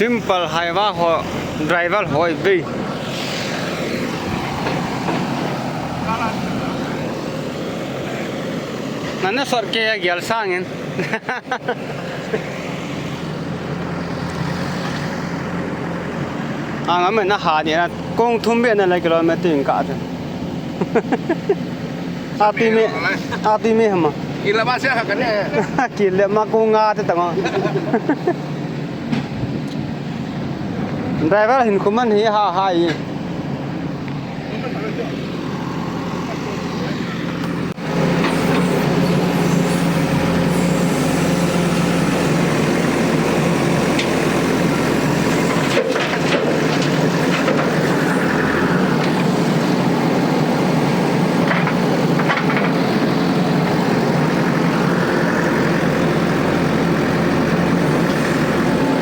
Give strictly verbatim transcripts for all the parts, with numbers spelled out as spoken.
Temple Highway ho, driver ho ibe. Nana sot ke ya gial sangin. Ang amen na ha ni na kong thum be na la kilometer in ka te. Ati me, ati me hama. Ila ba sia ka ne. Kile ma ko nga te tama. Driver hin kuman hi ha ha i.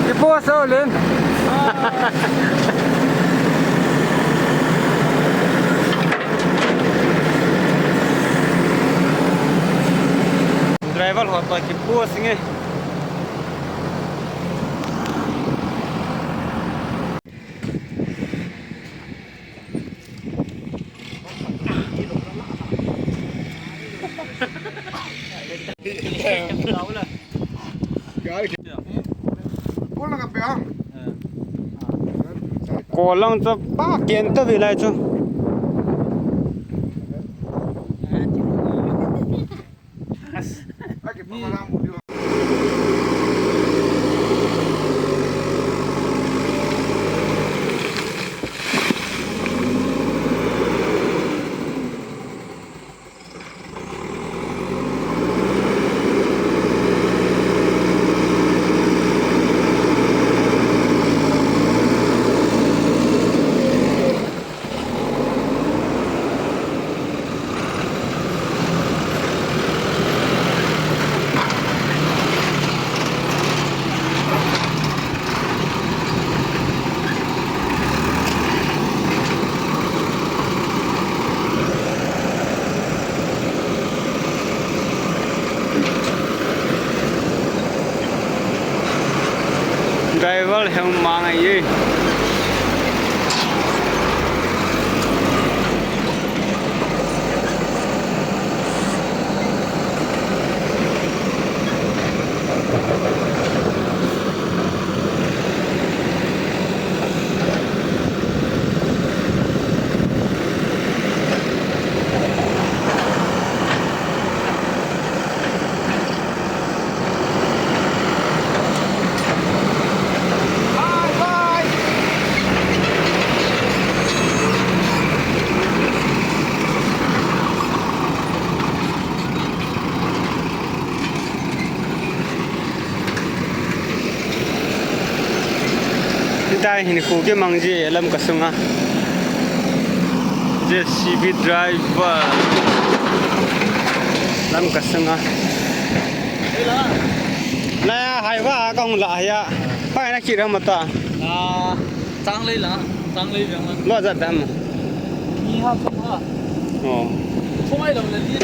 Kipo so len. Driver ho to kipo singe. Kolang chu pa ken ta vilai chu. Driver hemang ahi. Hitia hin khu kimang ji Lamka sunga. J C B driver. Lamka sunga. Na highway a kahung lah hia. Pai na kira mata. Ah. Changlei la, Changlei veng la. Lo jat dam. Ni ha thum ha. Oh. Thum ai lo le li.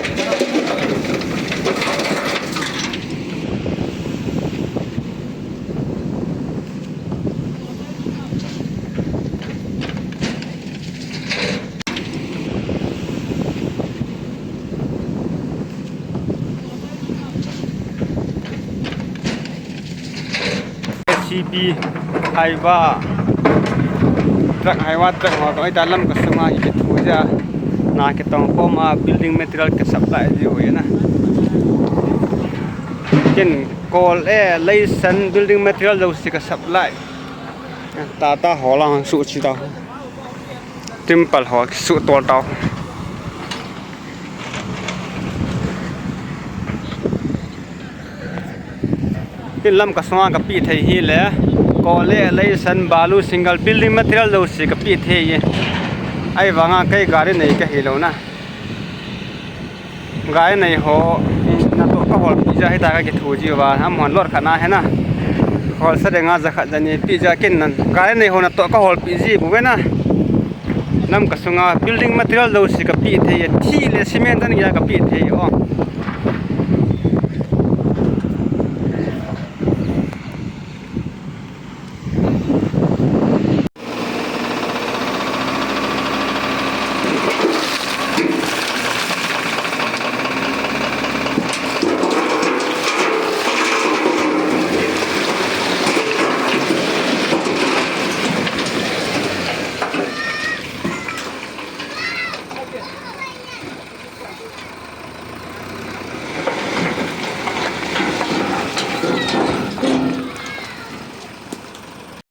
J C B highway, truck highway, truck ho, ko ita Lamka sunga hi kithu ja, na kitong pom a building material ki supply ji u na. Ken kol e, leisan building material jouse ka supply. Tata ho la hung suh chi ta. Temple ho ki suh tol ta. Tin Lamka sunga ka pe thei hi le, kol e, leisan, balu, shingle, building material jouse ka pe thei e. Ahivanga kei gari nei ka hi lou na. Gari nei ho, natoh ka holpi jeh a hita ka kithu ji uva, amahon lot khat na hi na. Holsa dinga jakhat jani pe jeh a ken nan. Gari nei ho natoh ka holpi ji uve na. Lamka sunga building material jouse ka pe thei e, thih le cement dan geiya ka pe thei e o.